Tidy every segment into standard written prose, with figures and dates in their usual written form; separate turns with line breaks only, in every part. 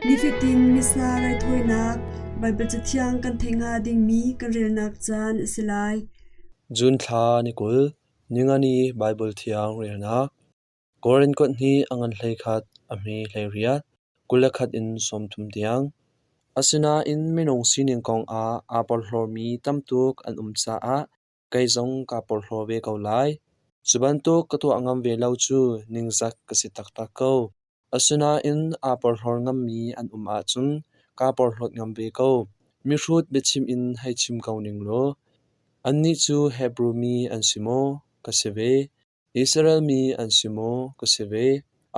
Nifatin Missa raithawinak Baibal Cathiang kan theih hnga dingmi kan relnak caan a si lai.
June thla ni 20, ningani Baibal Thiang relnak. Korin kuat hnih a ngan 11, a hme 18, 21 in 30 tiang. Asinain minung sining kongah aa porhlawmi tam tuk an um caah kei zong kaa porhlaw ve ko lai. Cu bantuk ka tuah ngam ve lo cu ningzak ka si taktak ko. Asinain aa porhlaw ngammi an um ahcun kaa porhlawt ngam ve ko. Mihrut biachim in hei chim ko ning law, annih cu Hebru mi an si maw? Ka si ve. Israel mi an si maw? Ka si ve.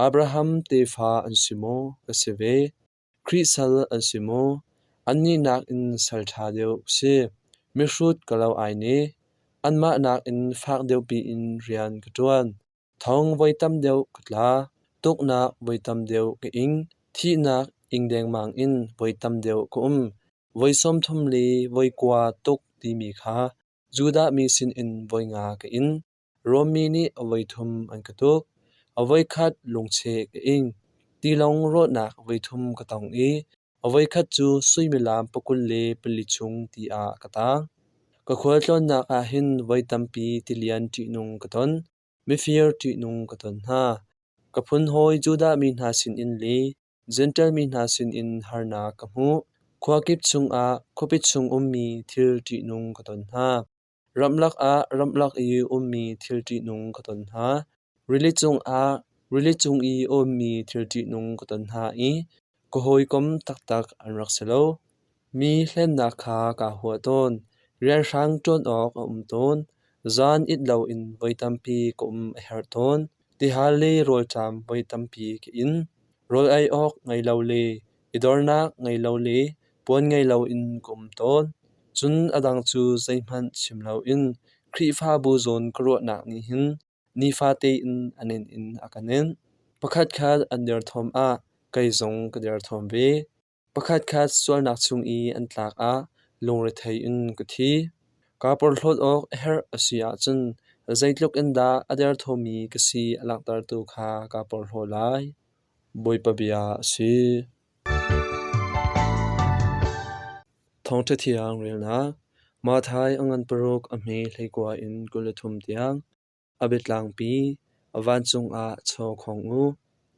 Abraham tefa an si maw? Ka si ve. Khrih sal an si maw? Annih nakin sal ṭha deuh ka si. Mihrut ka lo ai ne. Anmah nakin fak deuh piin rian ka ṭuan. Thong voi tam deuh ka tla. Tuknak voi tam deuh ka ing. Thihnak ing dengmang in voi tam deuh ka um. Voi 30 le voi kua tuk timi kha Judah mi sinin voi nga ka in. Rom mi nih a voithum an ka tuk. A voikhat lungcheh ka ing. Tilawng rawhnak voithum ka tong i a voikhat cu suimilam 24 chung ti ah ka taang. Ka khualtlawnnak ah hin voi tampi tilian ṭihnung ka ton. Mifir ṭihnung ka ton hna. Ka phunhawi Judah mi hna sinin le Jentail mi hna sinin harnak ka hmuh. Khua kip chungah khuapi chung ummi thil ṭihnung ka ton hna. Ramlak ah ramlak i ummi thil ṭihnung ka ton hna. Rili cungah rili cung i a ummi thil ṭihnung ka ton hna i ka hawikom taktak an rak si lo. Mi hlennak kha kaa huah tawn. Rianhrang ṭuan awk a um tawn. Zan it loin voi tampi ka um a herh tawn. Tihal le rawlṭam voi tampi ka in. Rawl ei awk ngei lo le i dornak ngei lo le puan ngei loin ka um tawn. Cun a dang cu zeihmanh chim loin Khrihfabu zawn ka ruahnak nih hin nifate in a nin in a ka nenh. Pakhatkhat an derthawm ah kei zong ka derthawm ve. Pakhatkhat sualnak chung i an tlak ah lungrethei in ka thi. Kaa porhlawt awk a herh a si ahcun zeitluk in dah a derthawmmi ka si a langhtertu kha kaa porhlaw lai. Bawipa bia a si. Thawngṭha thiang relnak Matthai a ngan paruk a hme 19 in 23 tiang. A biatlangpi, vancung ah chaw khong u.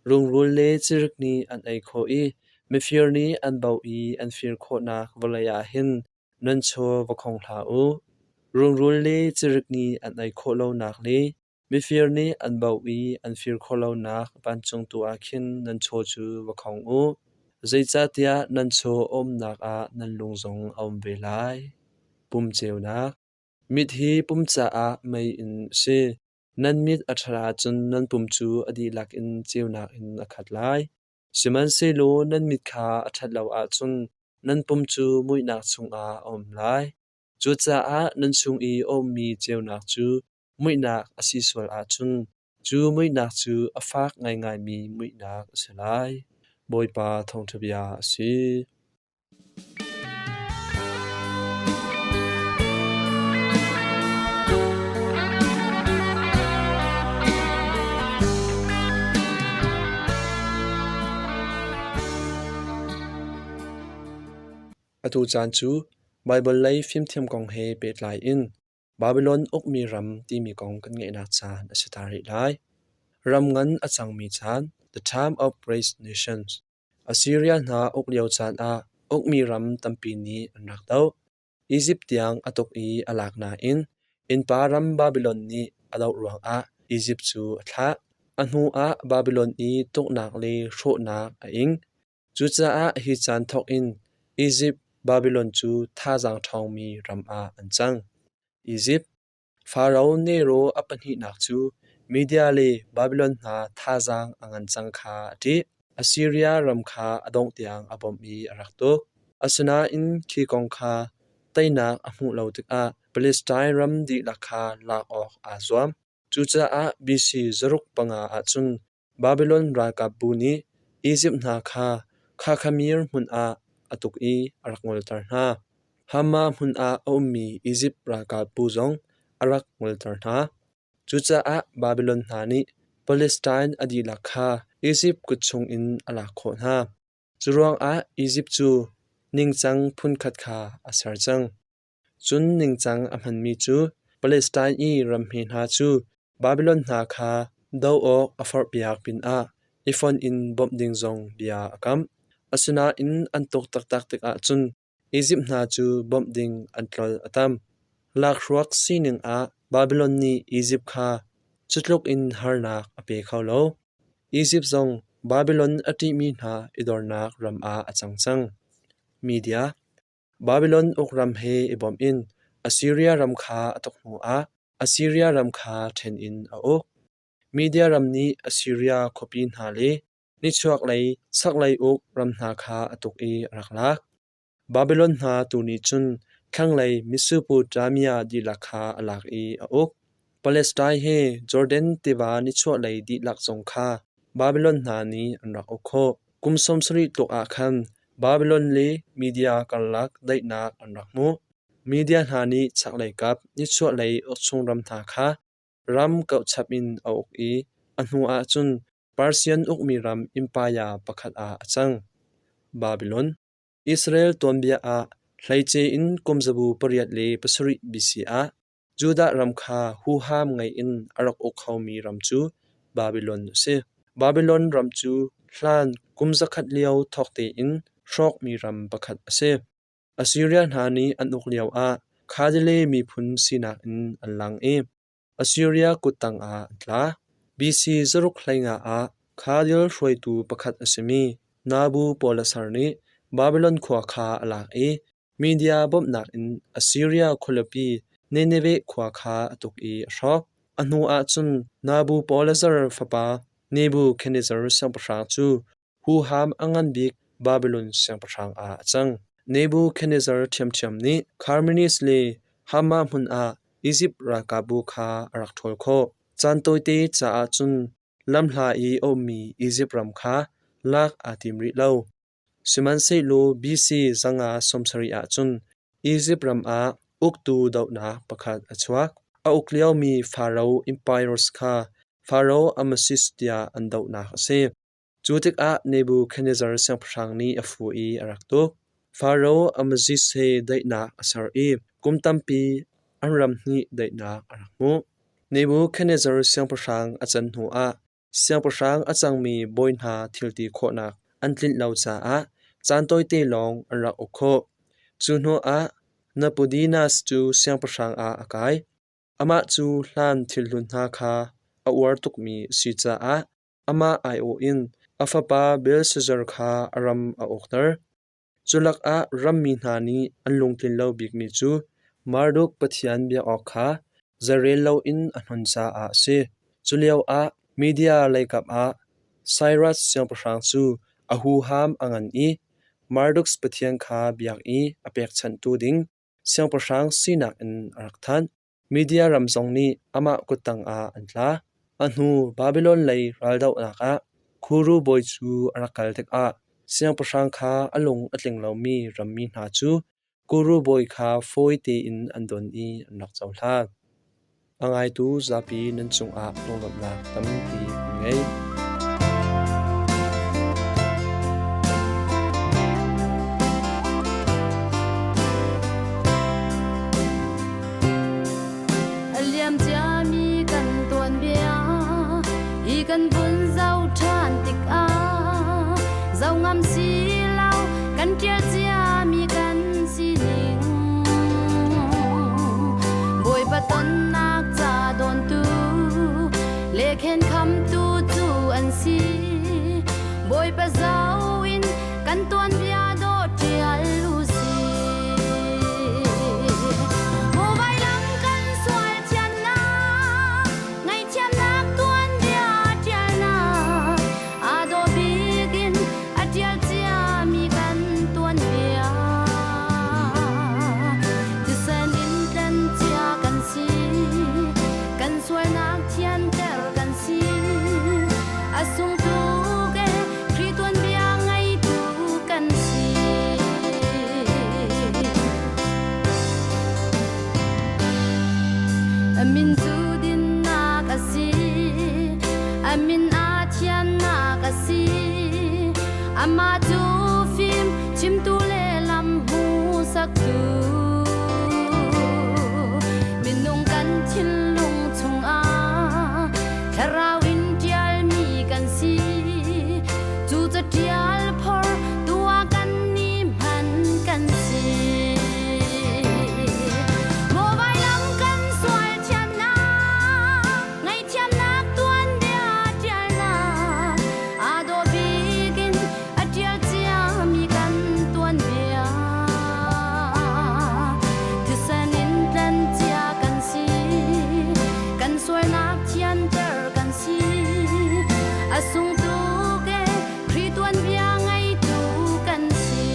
Rungrul le cirik nih an ei khawh i mifir nih an baoh i an fir khawhnak vawlei ah hin nan chaw va khong hlah u. Rungrul le cirik nih an ei khawh lonak le mifir nih an baoh i an fir khawh lonak vancung tu ah khin nan chaw cu va khong u. Zeicahtiah nan chaw a umnak ah nan lung zong a um ve lai. Pum ceunak. Mit hi pum caah meiinn a si. Nan mit a ṭhat ahcun nan pum cu a dihlak in ceunak in a khat lai. Sihmanhsehlaw nan mit kha a ṭhat lo ahcun nan pum cu muihnak chungah a um lai. Cucaah nan chung i a ummi ceunak cu muihnak a si sual ahcun cu muihnak cu a fak ngaingaimi muihnak a si lai. Bawipa thawngṭha bia a si. Atu caan cu Baibal lei fimthiam kong he pehtlai in Babilon ukmi ram timi kong kan ngeihnak caan a si ta rih lai. Ram ngan a cangmi caan, The Time of Great Nations. Assiria hna uk lio caan ah ukmi ram tampi nih an rak doh. Izipt tiang a tuk i a lak nain innpa ram Babilon nih a doh ruangah Izipt cu a thlah. A hnuah Babilon i tuknak le hrawhnak a ing. Cucaah hi caan thawk in Izipt, Babilon cu thazaang ṭhawngmi ram ah an cang. Izipt, Faro Nero a pahnihnak cu Media le Babilon hna thazaang a ngan cang kha a ṭih. Assiria ram kha a dongh tiang a bawmh i a rak tuk. Asinain khi kong kha teinak a hmuh lo tikah Palestine ram dihlak kha lak awk aa zuam. Cucaah BC 500 ahcun Babilon ralkapbu nih Izipt hna kha Khakhamir hmun ah a tuk i a rak ngolter hna. Hama hmun ah a ummi Izipt ralkapbu zong a rak ngolter hna. Cucaah Babilon hna nih Palestine a dihlak kha Izipt kut chungin a lak khawh hna. Curuangah Izipt cu ningcang phunkhat kha a ser cang. Cun ningcang a hmanmi cu Palestine i ramhme hna cu Babilon hna kha doh awk a forhpiak pinah i fonh in bawmh ding zong bia a kamh. Asinain an tuk taktak tikah cun Izipt hna cu bawmh ding an tlolh a tam. Lakhruak sining ah Babilon nih Izipt kha cu tluk in harnak a pe kho lo. Izipt zong Babilon a ṭihmi hna i dornak ram ah a cang cang. Media Babilon uk ram he i bawmh in Assiria ram kha a tuk hnuah Assiria ram kha ṭhen in a uk. Media ram nih Assiria khuapi hna le nichuaklei chaklei uk ram hna kha a tuk i a rak lak. Babilon hna tu nih cun thlanglei Mesopotamia dihlak kha a lak i a uk. Palestine he Jordan tiva nichuahlei dihlak zong kha Babilon hna nih an rak uk khawh. Kum 70 tluk ah khan Babilon le Media karlak daihnak an rak hmuh. Media hna nih chaklei kap nichuahlei ukchung ram hna kha ram kauhchap in a uk i a hnu ah cun Persian ukmi ram empire pakhat ah a cang. Babilon Israel tuanbia ah hleice in kumzabu 807 BC ah Judah ram kha huham ngei in a rak uk khomi ram cu Babilon a si. Babilon ram cu hlan kum zakhat lio thawk tein hrawkmi ram pakhat a si. Assiria hna nih an uk lioah Khaldee miphun sinak in an lang i Assiria kut tangah an tla. BC 615 ah Khaldee hruaitu pakhat a simi Nabopolassar nih Babilon khua kha a lak i Media bawmhnak in Assiria khualipi Nineveh khua kha a tuk i a hrawk. A hnuah cun Nabopolassar fapa Nebuchadnezzar siangpahrang cu huham a ngan bik Babilon siangpahrang ah a cang. Nebuchadnezzar ṭhiamṭhiam nih Kharmenis le Hamah hmun ah Izipt ralkapbu kha a rak ṭhawl khawh. Caan tawite caah cun lamhla i a ummi Izipt ram kha lak aa tim rih lo. Sihmanhsehlaw BC 570 ahcun Izipt ram ah uktu dohnak pakhat a chuak. A uk liomi Faro Empires kha Faro Amasis tiah an dohnak a si. Cu tikah Nebuchadnezzar siangpahrang nih a fuh i a rak tuk. Faro Amasis he daihnak a ser i kum tampi an ram hnih daihnak a rak hmuh. Nebuchadnezzar siangpahrang a can hnuah Siangpahrang a cangmi bawi hna thilti khawhnak an tlinh lo caah caan tawite lawng an rak uk khawh. Cu hnuah Napodinas cu siangpahrang ah a kai. Amah cu hlan thilhlun hna kha a uar tukmi a si caah amah aiawh in a fapa Belshazzar kha a ram a ukter. Culakah rammi hna nih an lungtlin lo bikmi cu Marduk pathian biak awk kha zeirel loin a hnon caah a si. Culioah Media leikap ah Sairus siangpahrang cu a huham a ngan i Marduk pathian kha biak i a pekchanhtu ding siangpahrang sinak in a rak thanh. Media ram zong nih amah kuttang ah an tla. A hnu Babilon lei raldohnak ah Khuru bawi cu a rak kal tikah siangpahrang kha a lung a tling lomi rammi hna cu Kuru bawi kha fawi tein an don i an rak cohlan. A ngaitu zapi nan cungah lunglawmhnak tampi kan ngei.
A liam ciami kan tuanbia hi kan vun zoh ṭhan tikah zoh ngam si lo kan ṭial ciami kan sining Bawipa tonnak ca dawntu le khenkhamtu cu an si Bawipa zoh in kan tuanbia dawh ṭial u sih. Maw vailam kan sual thiannak, ngaihthiamnak tuanbia ṭialnak, aa dawh bik in a ṭial ciami kan tuanbia. Thisen in tlencia kan si, kan sualnak thianter kan si. A sung tuk e, Khrih tuanbia ngeitu kan si. A min cu dinnak a si, a min aa thiannak a si, amah cu chimtu le lam hmuhsaktu. Minung kan thinlung chungah thlarau in ṭialmi kan si. Cu caṭial phor tu ah kan ni hman kan si. Maw vailam kan sual thiamnak, ngaihthiamnak tuanbia ṭialnak, aa dawh bik in a ṭial ciami kan tuanbia. Thisen in tlancia kan si, kan sualnak thianter kan si. A sung tuk e, Khrih tuanbia ngeitu kan si.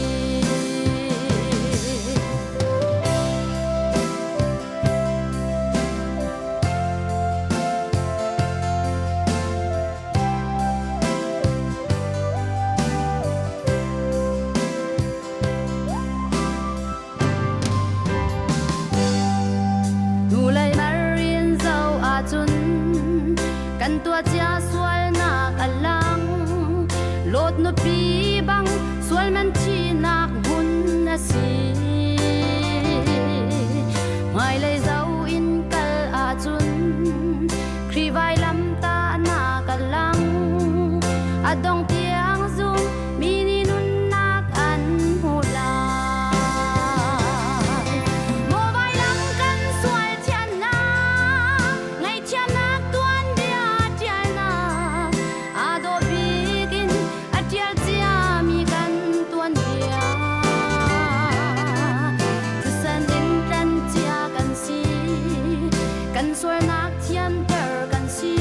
Hnulei mar in zoh ahcun kan tuah cia sualnak a lang. Lot nupi bang sual man thinak hmun a si. Hmailei zoh in kal ahcun Khrih vailam tahnak a lang. A dong tiang zum mi nih nunnak an hmu lai. Maw vailam kan sual thiannak, ngaihthiamnak tuanbia ṭialnak, aa dawh bik in a ṭial ciami kan tuanbia. Thisen in tlancia kan si, kan sualnak thianter kan si.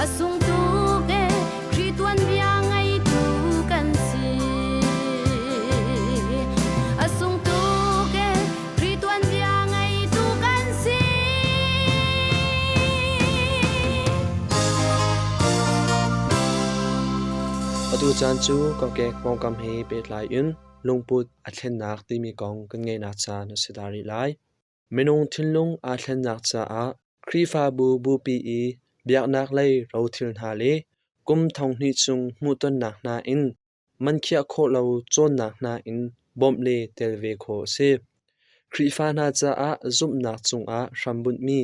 A sung tuk e, Khrih tuanbia ngeitu kan si. A sung tuk e, Khrih tuanbia ngeitu kan si.
Atu caan cu kokek pawngkam he pehtlai in lungput a thlennak timi kong kan ngeihnak caan a si ta rih lai. Minung thinlung aa thlennak caah Khrihfabu bupi i biaknak lei rothil hna le kum thonghnih chung hmuhtonnak hna in man khiah khawh lo cawnnak hna in bawmh le tel ve khawh a si. Khrihfa hna caah zumhnak cungah hrambunhmi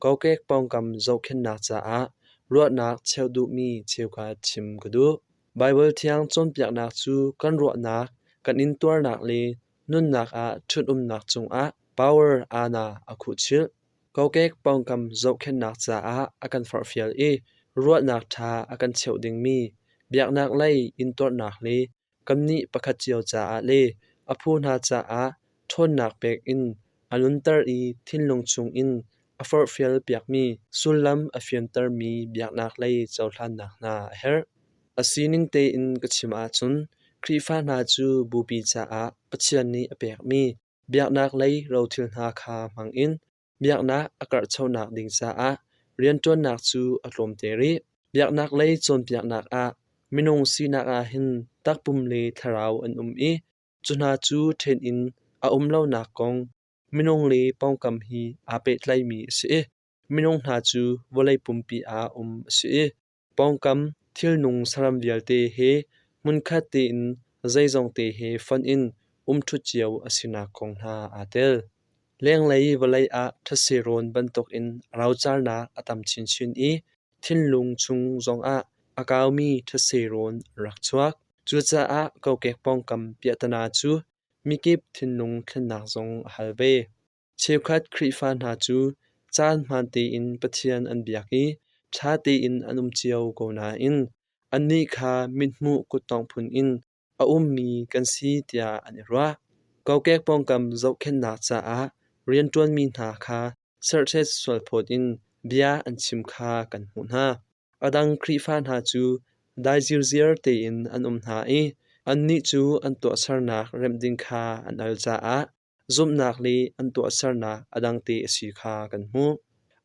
kokek pawngkam zohkhenhnak caah ruahnak cheuh duhmi cheukhat chim ka duh. Baibal Thiang cawnpiaknak cu kan ruahnak, kan intuarnak le nunnak ah ṭhut-umnak cungah power aana a khuhchilh. Kokek pawngkam zohkhenhnak caah a kan forhfial i ruahnak ṭha a kan cheuh dingmi biaknak lei intuarnak le kannih pakhat cio caah le a phu hna caah ṭhawnnak pek in a nunter i thinlung chungin a forhfial piakmi sullam a fiantermi biaknak lei cohlannak hna a herh. A sining tein ka chim ahcun Khrihfa hna cu bupi caah Pathian nih a pekmi biaknak lei rothil hna kha hmangin biaknak a karhchonak ding caah rianṭuannak cu a tlawmte rih. Biaknak lei cawnpiaknak ah minung sinak ah hin takpum le thlarau an um i cu hna cu ṭhen in a um lonak kong minung le pawngkam hi aa pehtlaimi a si i minung hna cu vawlei pumpi ah um a si i pawngkam thilnung saram vialte he hmunkhat tein zeizongte he fonh in umṭhut cio a sinak kong hna aa tel. Lenglei vawlei ah thetse rawn bantukin rocarnak a tam chinchin i thinlung chung zongah a kaumi thetse rawn a rak chuak. Cucaah kokek pawngkam piahtana cu mikip thinlung thlennak zong a hal ve. Cheukhat Khrihfa hna cu caan hmaan tein Pathian an biak i ṭha tein an um cio ko nain annih kha mithmuh kuttongh phun in a ummi kan si tiah an i ruah. Kokek pawngkam zohkhenhnak caah rianṭuanmi hna kha serhset sualphawt in bia an chim kha kan hmuh hna. A dang Khrihfa hna cu dai zirziar tein an um hna i annih cu an tuahsernak remh ding kha an al caah zumhnak le an tuahsernak a dangte a si kha kan hmuh.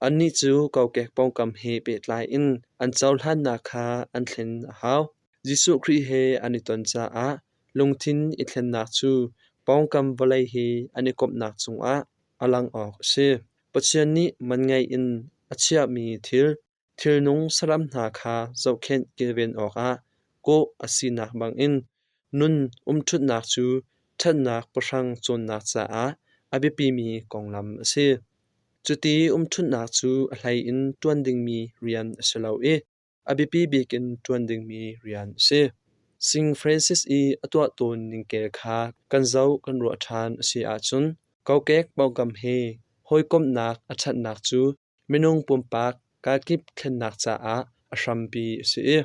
Annih cu kokek pawngkam he pehtlai in an cohlannak kha an thlen a hau. Jesuh Khrih he an i ton caah lungthin i thlennak cu pawngkam vawlei he an i komhnak cungah a lang awk a si. Pathian nih man ngei in a chiahmi thil Thilnung saram hna kha zohkhenh kilven awkah kawh a sinak bangin. Nun umṭhutnak cu ṭhatnak pahrang cawnnak caah a biapimi konglam a si. Cuti umṭhutnak cu a hlei in ṭuan dingmi rian a si lo i a biapi bik in ṭuan dingmi rian a si. Sing Francis i a tuah tawn ningkel kha kan zoh kan ruah ṭhan a si ahcun kokek pawngkam he hawikomhnak a ṭhatnak cu minung pumpak kakip thlennak caah a hrampi a si i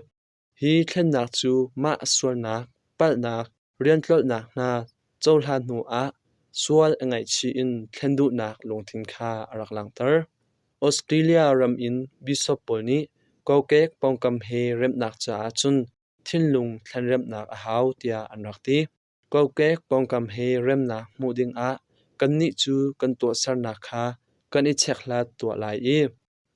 hi thlennak cu mah sualnak, palhnak, riantlolhnak hna cohlan hnu ah sual a ngaihchih in thlen duhnak lungthin kha a rak langhter. Australia ram in bishop pawl nih kokek pawngkam he remnak caah cun thinlung thlenremhnak a hau tiah an rak ti. Kokek pawngkam he remnak hmuh dingah kannih cu kan tuahsernak kha kan i chekhlat tuah lai i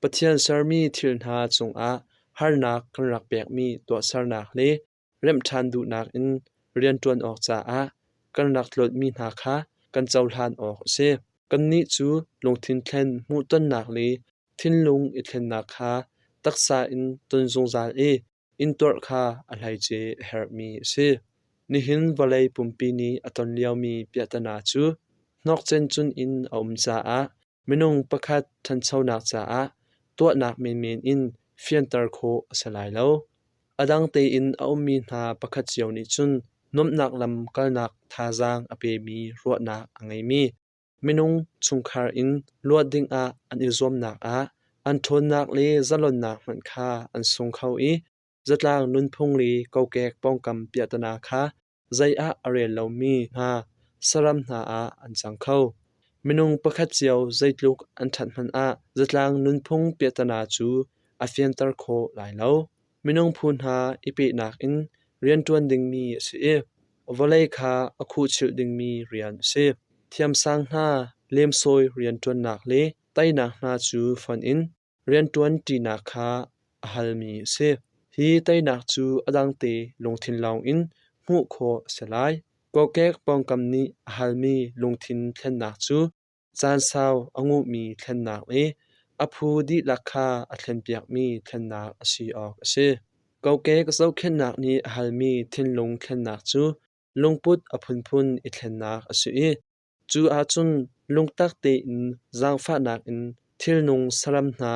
Pathian sermi thil hna cungah harnak kan rak pekmi tuahsernak le remh ṭhan duhnak in rianṭuan awk caah kan rak tlawtmi hna kha kan cohlan awk a si. Kannih cu lungthin thlen hmuhtonnak le thinlung i thlennak kha taksa in ton zungzal i intuarh kha a hleice a herhmi a si. Nihin vawlei pumpi nih a ton liomi piahtana cu hnawkcen cun in a um caah minung pakhat ṭhanchonak caah tuahnak menmen in fianter khawh a si lai lo. A dang tein a ummi hna pakhat cio nih cun nuamhnak lam kalnak thazaang a pemi ruahnak a ngeimi minung chungkhar in luat dingah an i zuamnak ah an ṭhawnnak le zalonnak hmanh kha an sung kho i zatlang nunphung le kokek pawngkam piahtana kha zei ah a rel lomi hna saram hna ah an cang kho. Minung pakhat cio zeitluk an ṭhat hmanh ah zatlang nunphung piahtana cu a fianter khawh lai lo. Minung phu hna i pehnak in rianṭuan dingmi a si i vawlei kha a khuhchilh dingmi rian a si. Thiamsang hna lemsawi rianṭuannak le teinak hna cu fonh in rianṭuan ṭinak kha a halmi a si. Hi teinak cu a dangte lungthin lawngin hmuh khawh a si lai. Kokek pawngkam nih a halmi lungthin thlennak cu caan sau a nguhmi thlennak le a phu dihlak kha a thlenpiakmi thlennak a si awk a si. Kokek zohkhenhnak nih a halmi thinlung thlennak cu lungput a phunphun i thlennak a si i cu ahcun lungtak tein zaangfahnak in thilnung saram hna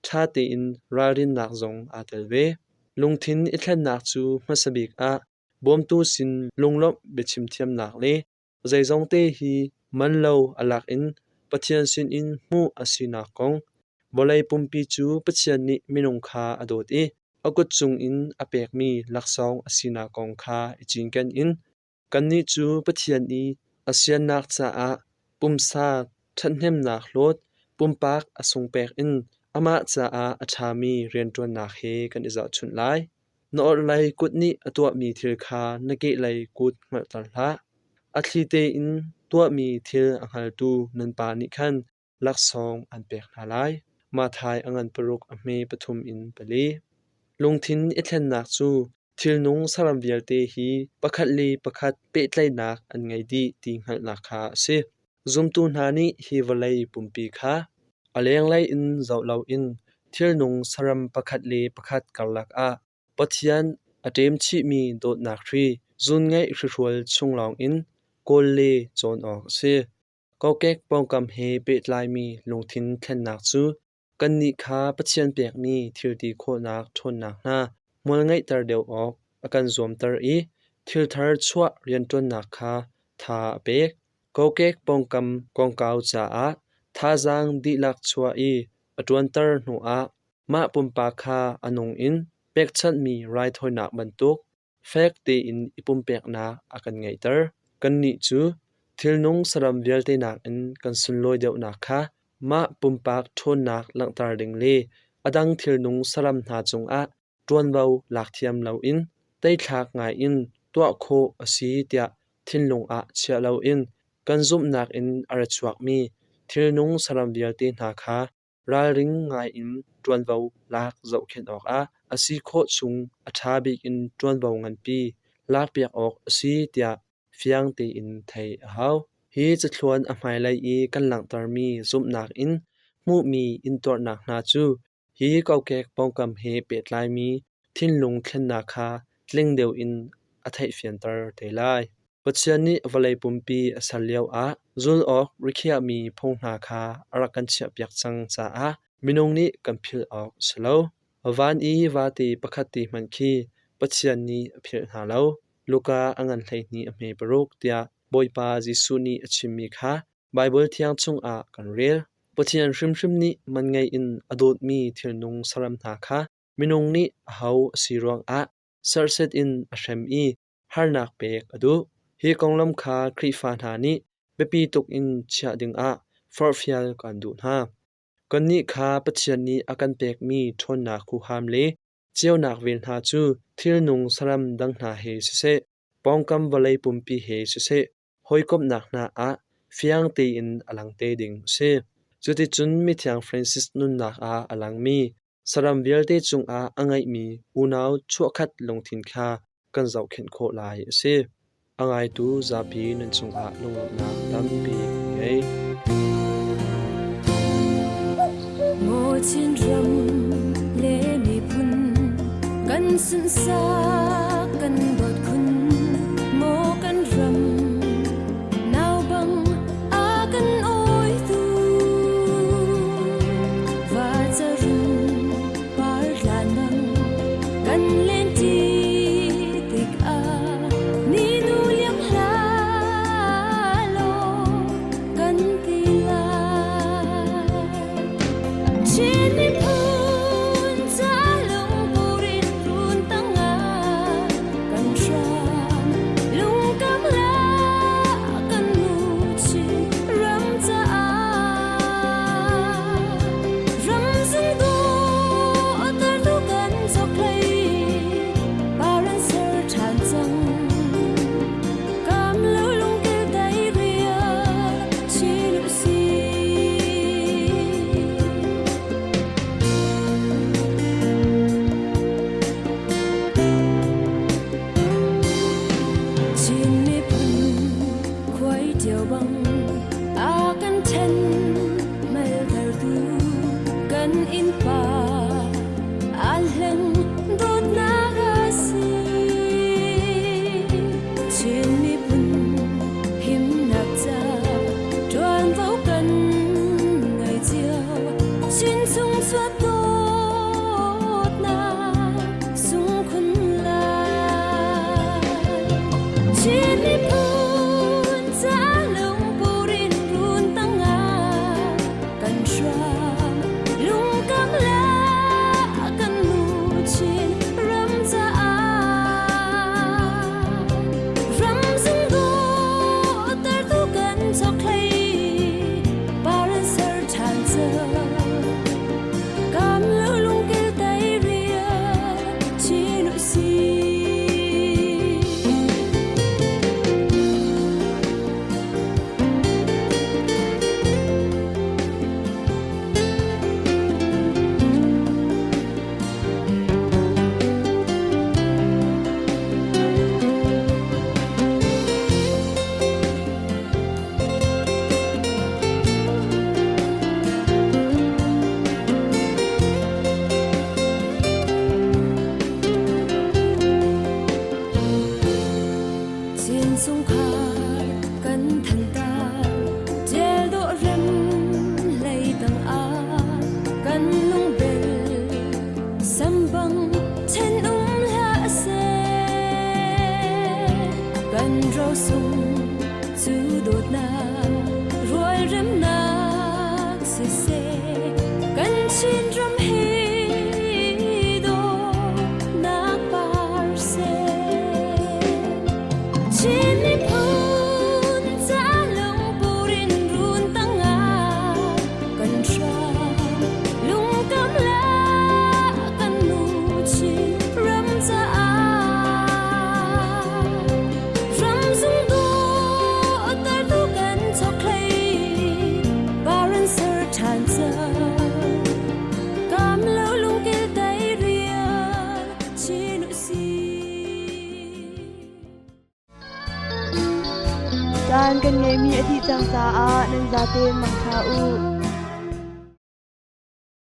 ṭha tein ralrinnak zong aa tel ve. Lungthin i thlennak cu hmasa bik ah bawmtu sin lunglawmh biachim thiamnak le zeizongte hi man lo a lak in Pathian sinin hmuh a sinak kong, vawlei pumpi cu Pathian nih minung kha a dawt i a kut cungin a pekmi laksawng a sinak kong kha i cinken in kannih cu Pathian i a siannak caah pumsa ṭhathnemnak hlawt pumpak a sungpek in amah caah a ṭhami rianṭuannak he kan i zohchunh lai. Na orhlei kut nih a tuahmi thil kha na kehlei kut hngalhter hlah. A thli tein tuahmi thil a hngaltu nan Pa nih khan laksawng an pek hna lai. Matthai a ngan paruk a hme pathum in pali. Lungthin i thlennak cu thilnung saram vialte hi pakhat le pakhat pehtlaihnak an ngei dih ti hngalhnak kha a si. Zumtu hna nih hi vawlei pumpi kha a lenglei in zoh loin thilnung saram pakhat le pakhat karlak ah Pathian a ṭem chihmi dawtnak hri zunngaih hrihrual chung lawngin kawl le cawn awk a si. Kokek pawngkam he pehtlaimi lungthin thlennak cu kannih kha Pathian pekmi thilti khawhnak ṭhawnnak hna hmual ngeihter deuh awk a kan zuamter i thil thar chuah rianṭuannak kha tha a pek. Kokek pawngkam kongkau caah thazaang dihlak chuah i a ṭuanter hnuah mah pumpak kha a nung in pekchanhmi raithawinak bantuk fek tein i pumpeknak a kan ngeihter. Kannih cu thilnung saram vialte nakin kan sunlawi deuhnak kha mah pumpak ṭhawnnak langhter ding le a dang thilnung saram hna cungah ṭuanvo lak thiam loin teithlak ngaiin tuah khawh a si tiah thinlung ah chiah loin kan zumhnak in a ra chuakmi thilnung saram vialte hna kha ralring ngaiin ṭuanvo lak zohkhenh awkah a si khawh chung a ṭha bik in ṭuanvo nganpi lakpiak awk a si tiah fiang tein theih a hau. Hi cathluan a hmailei i kan langhtermi zumhnak in hmuhmi intuarnak hna cu hi kokek pawngkam he pehtlaimi thinlung thlennak kha tling deuh in a theihfianter te lai. Pathian nih vawlei pumpi a ser lioah zulh awk rikhiahmi phung hna kha a rak kan chiahpiak cang caah minung nih kan philh awk a si lo. Van i vate pakhat te hmanh khi Pathian nih a philh hna lo. Luka a ngan 12 a hme paruk tiah Bawipa Jesuh nih a chimmi kha Baibal Thiang chungah kan rel. Pathian hrimhrim nih man ngei in a dawtmi thilnung saram hna kha minung nih aho a si ruangah serhset in a hrem i harnak pek a duh. Hi konglam kha Khrihfa hna nih biapi tuk in chiah dingah forhfial kan duh hna. Kannih kha Pathian nih a kan pekmi ṭhawnnak huham le ceunak vel hna cu thilnung saram dang hna he siseh, pawngkam vawlei pumpi he siseh, hawikomhnak hna ah fiang tein a lang te ding a si. Cuticun Mithiang Francis nunnak ah a langmi saram vialte cungah a ngeihmi unau chuahkhat lungthin kha kan zohkhenh khawh lai a si. A ngaitu zapi nan cungah lunglawmhnak tampi kan ngei.
Maw Chinram le miphun kan sunsak kan dawt khun maw kan ram nau bang a kan awitu va carun par hlan bang kan len ṭi tikah ni nu liam hlah law kan ti lai. Chin miphun ca lungpur in run tangah kan hram lungkam la kan nu Chin ram caah ramzung dawh tu kan chokhlei paran ser ṭhan cang kam lo lungkil dai rial chin usih. Chin miphun khuai ṭio bang a kan ṭhen maltertu kan innpa aan hleng dawtnak a si. Chin miphun himnak ca ṭuanvo kan ngei cio. Chin chung chuah dawtnak sungkhun lai. Chin miphun ca lungpur in run tangah kan hram lungkam le kan nu Chin ram caah ramzung dawhtertu kan chokhlei paran ser ṭhan cang kam lo lungkil tei rial chin usih. Chin chungkhar kan thantar ṭial dawh rem hlei tang ah kan lungbel sambang ṭhen um hlah seh kan rosung cu dawtnak rualremnak siseh kan Chin ram hi dawtnak par seh. Chin miphun ca lungpur in run tangah kan hram lungkam le kan nu Chin ram caah ramzung dawhtertu kan chokhlei baran ser ṭhan cang kam lo lungkil dai rial Chin usih.
Caan kan ngeihmi a dih cang caah nan zaten mangṭha u.